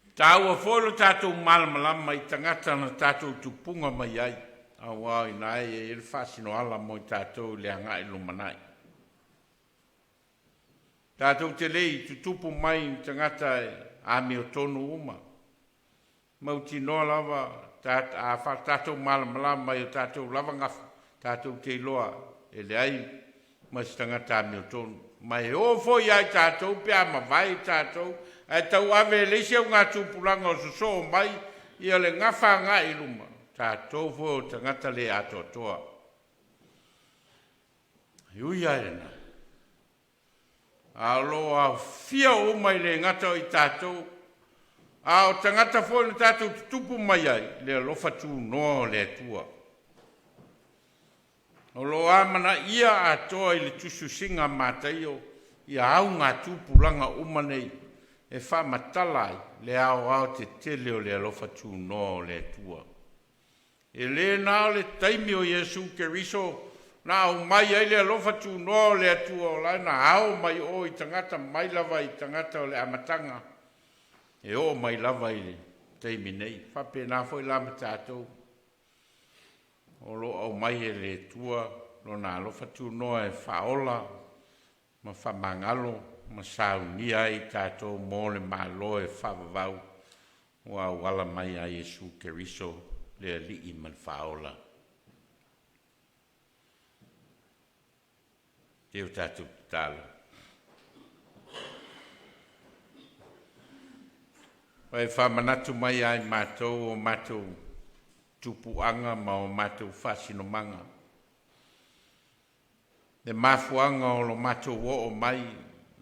S1: e taua foi lo tatou malamalama i tagata na tatou tupuga mai ai, aua o i ina e i ai le faasinoala mo i tatou i le agai i le lumanai. Tatou te le i tutupu mai i tagata e amiotonu uma, mautinoa lava a tatou malamalama i o tatou lava gafa, tatou te iloa e leai ma se tagata amiotonu. Ma e oo foi ia i tatou pe a mavae i tatou ae tauave e le isi augatupulaga o sosoo mai ia le gafa agai i luma, o tatou foi o tagata le atoatoa. E ui lava i lena, a o lo o aofia uma e le gata o i tatou, a o tagata foi na tatou tutupu mai ai i le alofa tunoa o le Atua. O lo o amanaia atoa i le tusitusiga a Mataio ia augatupulaga uma nei e faamatala ai le aoaotetele o le alofa tunoa o le Atua. E le na o le taimi o Iesu Keriso na aumai ai le alofa tunoa o le Atua, o la e na ao mai o i tagata mai lava i tagata o le amataga e oo mai lava i le taimi nei. E faapena foi la ma tatou, o lo o aumai e le Atua Lona alofa tunoa e faaola ma faamagalo ma saunia ai i tatou mo le Malo e faavavau ua auala mai ia Iesu Keriso le Alii ma le Faaola. Se i o tatou tatalo. Ua e faamanatu mai ia i matou o matou tupuaga ma o matou faasinomaga, le mafuaaga o lo matou oo mai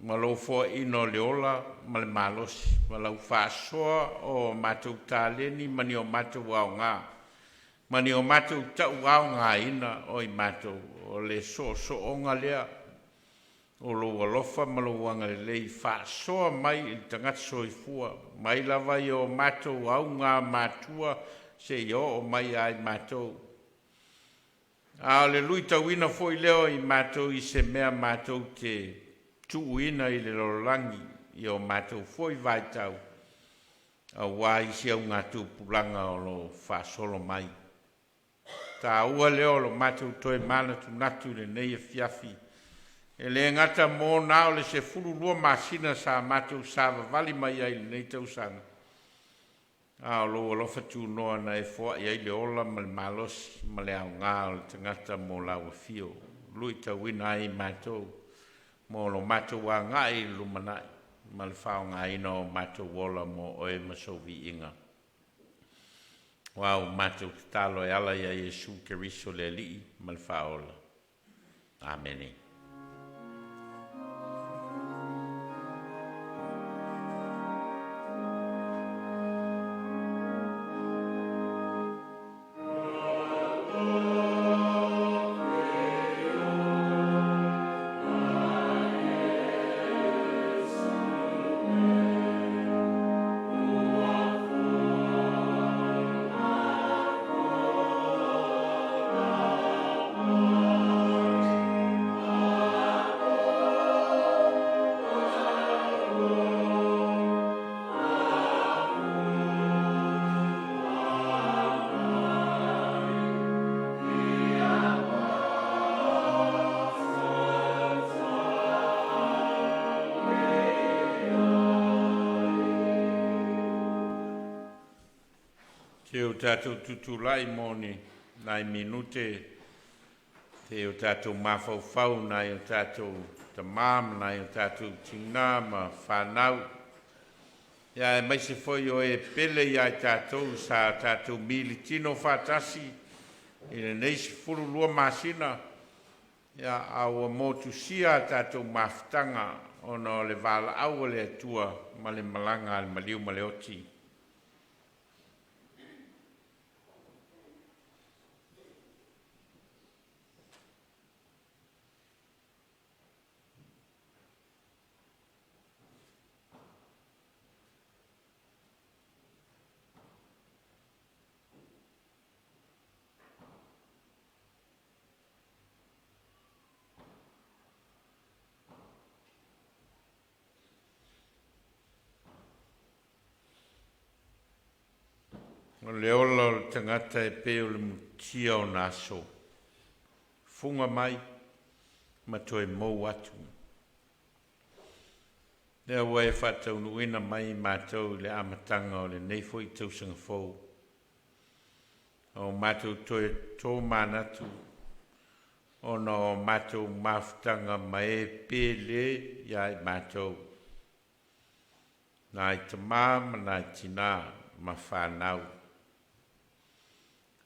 S1: ma lou foaiina o le ola ma le malosi ma lau faasoa o matou taleni ma ni o matou aoga ma ni o matou tau aogaina o i matou o le soosooga lea o lou alofa ma lou agalelei faasoa mai i le tagata soifua mai lava i o matou augamatua seia oo mai ia i matou. A o le luitauina foi lea o i matou i se mea matou te tuuina i le lalolagi i o matou foi vaitau aua isi augatupulaga o lo o faasolo mai. O le taua lea o lo matou toe manatunatu i lenei afiafi, e le gata mo na o le 12 masina sa matou savavali mai ai i lenei tausaga, a o lou alofa tunoa na e foai ai le ola ma le malosi ma le aoga o le tagata mo lau afio, luitauina ai i matou mo lo matou agai i le lumanai ma le faaaogaina o matou ola mo oe ma sou viiga. Aua ua matou tatalo e ala ia Iesu Keriso le Alii ma le Faaola. Amene. Se o tatou tutulai mo ni nai minute, se o tatou mafaufau nai o tatou tamā ma nai o tatou tinā ma fanau. Ia aemaise foi o e pele ia i tatou sa tatou militino faatasi i lenei 12 masina, ia a ua motusia a tatou mafutaga ona o le valaau a le Atua ma le malaga a le maliu ma le oti. O le ola o le tagata e pei o le mutia o na aso, fuga mai ma toe mou atu. Lea ua e faataunuuina mai matou i le amataga o lenei foi tausaga fou. O matou toe tomanatu ona o matou mafutaga ma e pele ia i matou, nai tamā ma nai tinā ma fanau.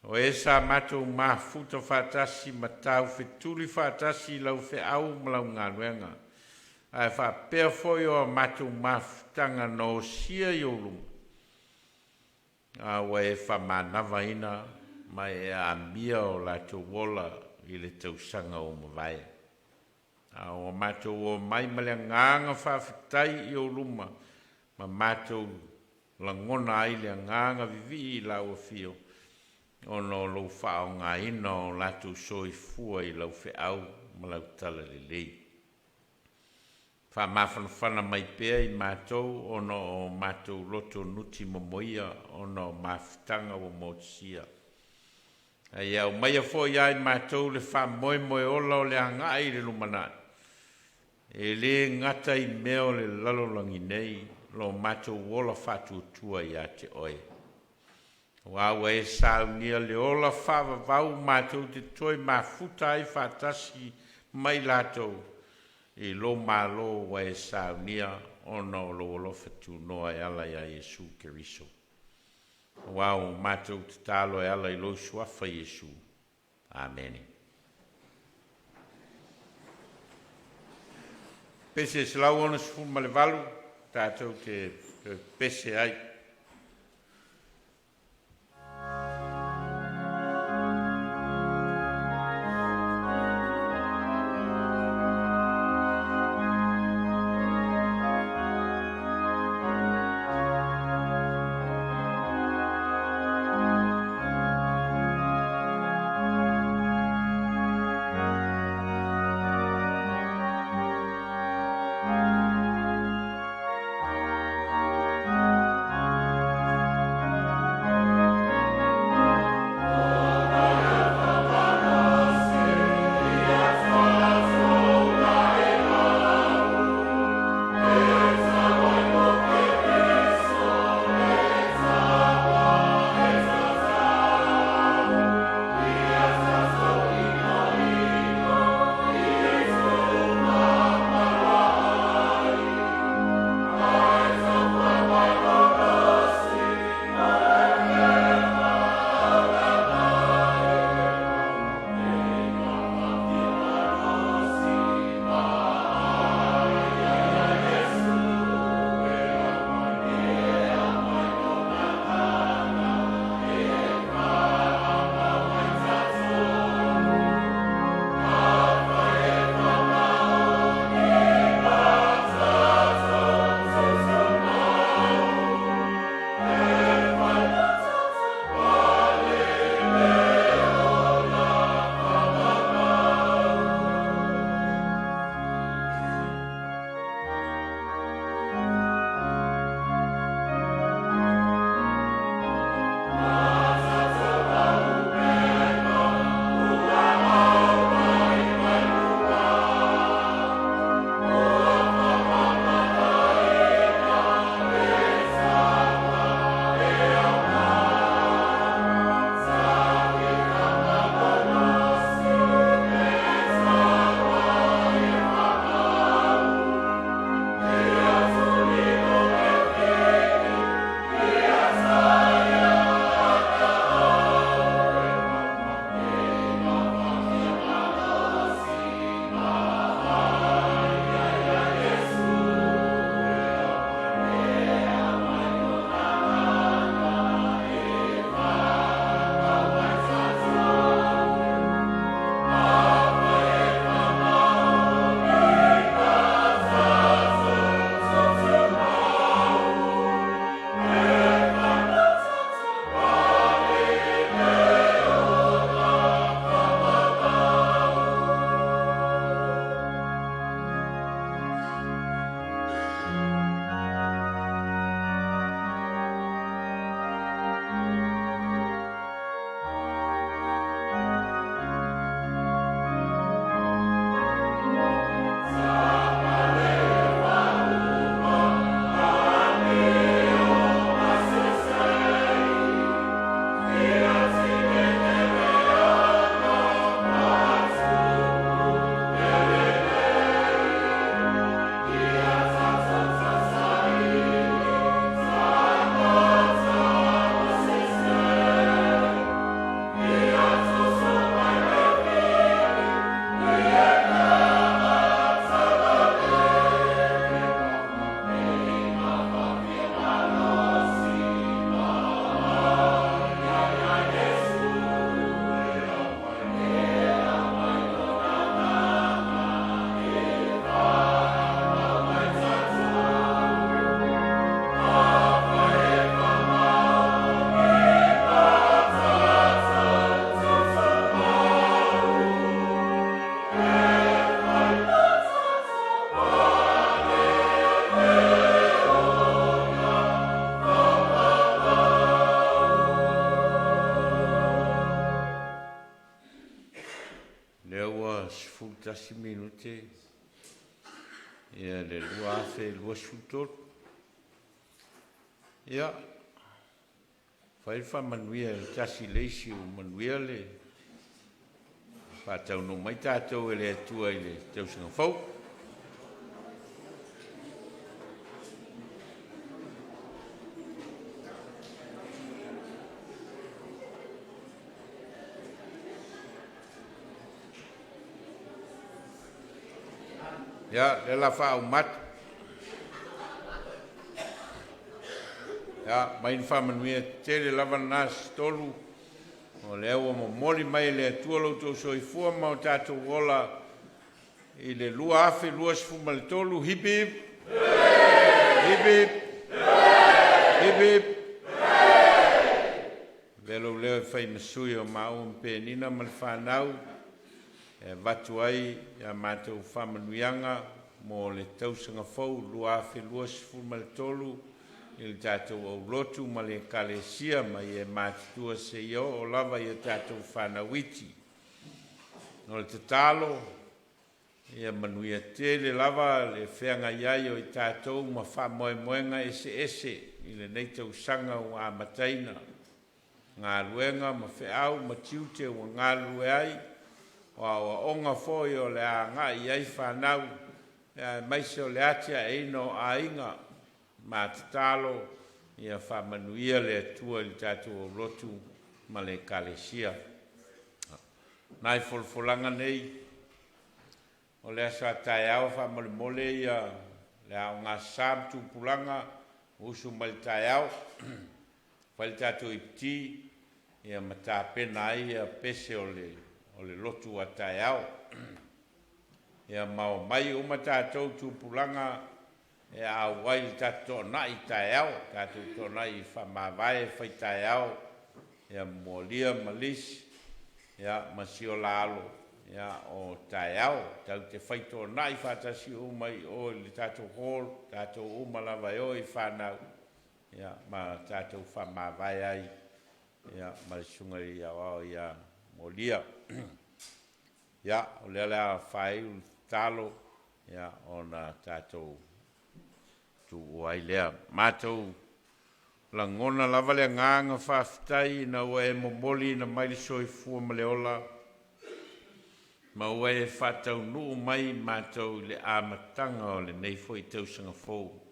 S1: O e sa matou mafuta faatasi ma taufetuli faatasi i lau feau ma lau galuega, ae faapea foi o matou mafutaga na osia i ou luma, a ua e faamanavaina ma e aamia o latou ola i le tausaga ua mavae. A ua matou omai ma le agaga faafetai i ou luma ma matou lagona ai le agaga vivii i lau afio ona o lou faaaogaina o latou soifua i lau feau ma lau talalelei. Faamafanafana mai pea i matou ona o matou loto nuti momoia ona o mafutaga ua motusia. Ae ia aumaia foi ia i matou le faamoemoe ola o le agai i le lumanai, e le gata i mea o le lalolagi nei, lo matou ola faatuatua ia te oe. Aua ua e saunia le ola faavavau matou te toe mafuta ai faatasi ma i latou i lo Malo ua e saunia ona o lou alofa tunoa e ala ia Iesu Keriso. Aua ua matou tatalo e ala i lou suafa Iesu. Amene. Pese 168 tatou te pese ai. 11 minute ia le 2023. Ia, fai le faamanuia e le tasi i le isi ua manuia le faataunuu mai tatou e le Atua i le tausaga fou. Ia, lea la faauma atu. Ia, mai ni faamanuia tetele lava lena se tolu, o lea ua momoli mai e le Atua lo outou soifua ma o tatou ola i le 2023. Hip hip! Hip hip! Hip hip! Avea lou leo e fai ma sui o maua ma Penina ma le fanau e avatu ai ia matou faamanuiaga mo le tausaga fou 2023 i le tatou aulotu ma le Ekalesia mai e matutua seia oo lava ia tatou fanau iti. O le tatalo ia manuia tele lava le feagai ai o i tatou ma faamoemoega eseese i lenei tausaga ua amataina, galuega ma feau ma tiute ua galulue ai, o aoaoga foi o le a agai i ai fanau, aemaise o le atiaeina o aiga. Ma tatalo ia faamanuia le Atua i le tatou aulotu ma le Ekalesia. Nai folafolaga nei o le aso a taeao, faamolemole ia le aoga sa ma tupulaga usu mai le taeao, fai le tatou ipiti ia ma tapena ai ia pese o le lotu a taeao. Ia ma omai uma tatou tupulaga e auai le tatou toanai taeao, tatou toanai faamavae fai taeao ia molia ma lisi ia ma siola alo ia o taeao tatou te fai toanai faatasi uma i o i le tatou hall, tatou uma lava e o i fanau ia ma tatou faamavae ai ia ma le susuga i aoao ia molia. Ia o lea le a faaiu le tatalo ia ona tatou tuua ai lea. Matou lagona lava le agaga faafetai ina ua e momoliina mai le soifua ma le ola ma ua e faataunuu mai matou i le amataga o lenei foi tausaga fou.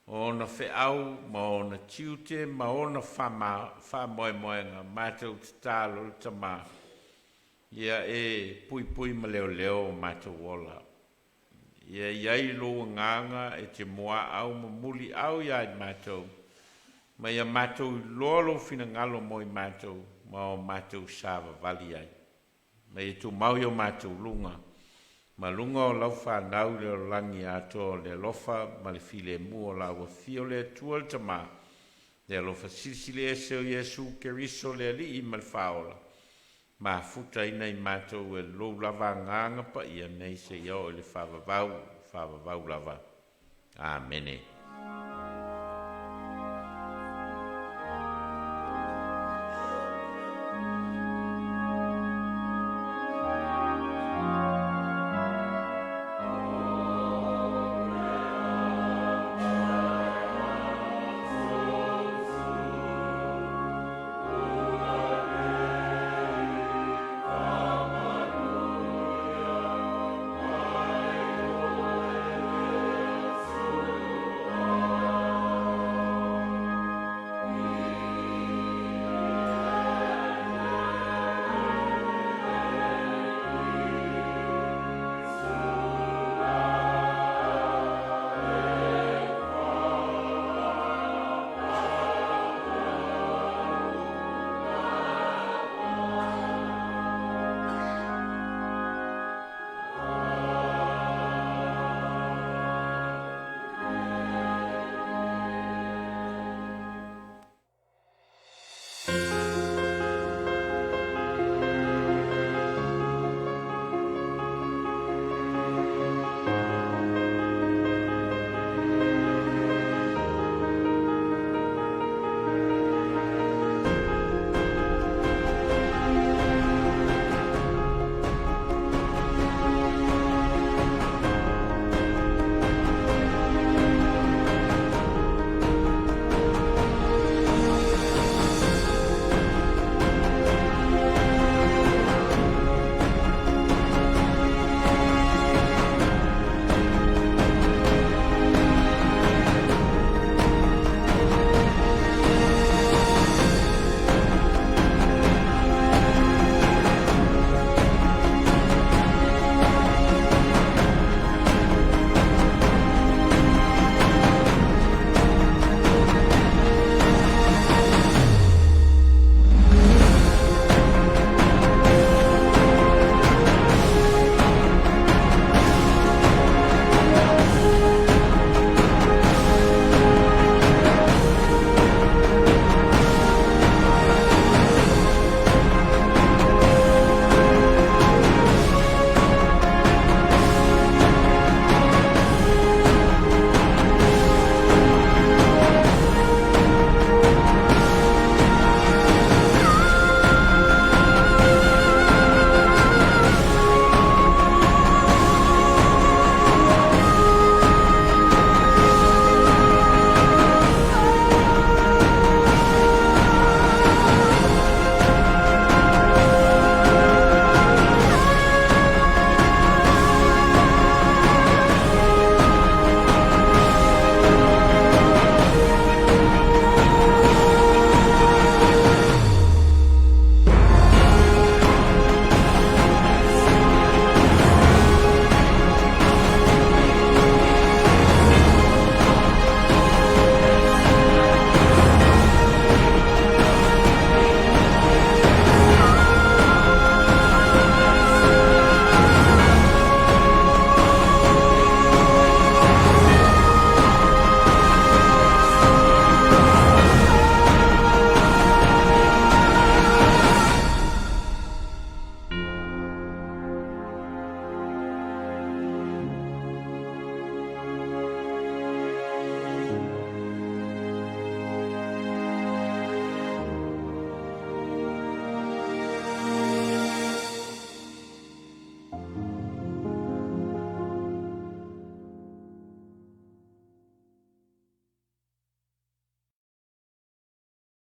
S1: O ona feau ma ona tiute ma ona faamoemoega matou tatalo le Tama ia e puipui ma leoleo o matou ola. Ia iai lou agaga e te muaau ma muliau ia i matou, ma ia matou iloa lou finagalo mo i matou ma o matou savavali ai. Ma ia tumau i o matou luga ma luga o lau fanau le lalolagi atoa o le alofa ma le filemu o la ua afio le Atua le Tama, le alofa silisili ese o Iesu Keriso le Alii ma le Faaola, mafutaina i matou e lou lava agaga paia nei seia oo i le faavavau, faavavau lava. Amene.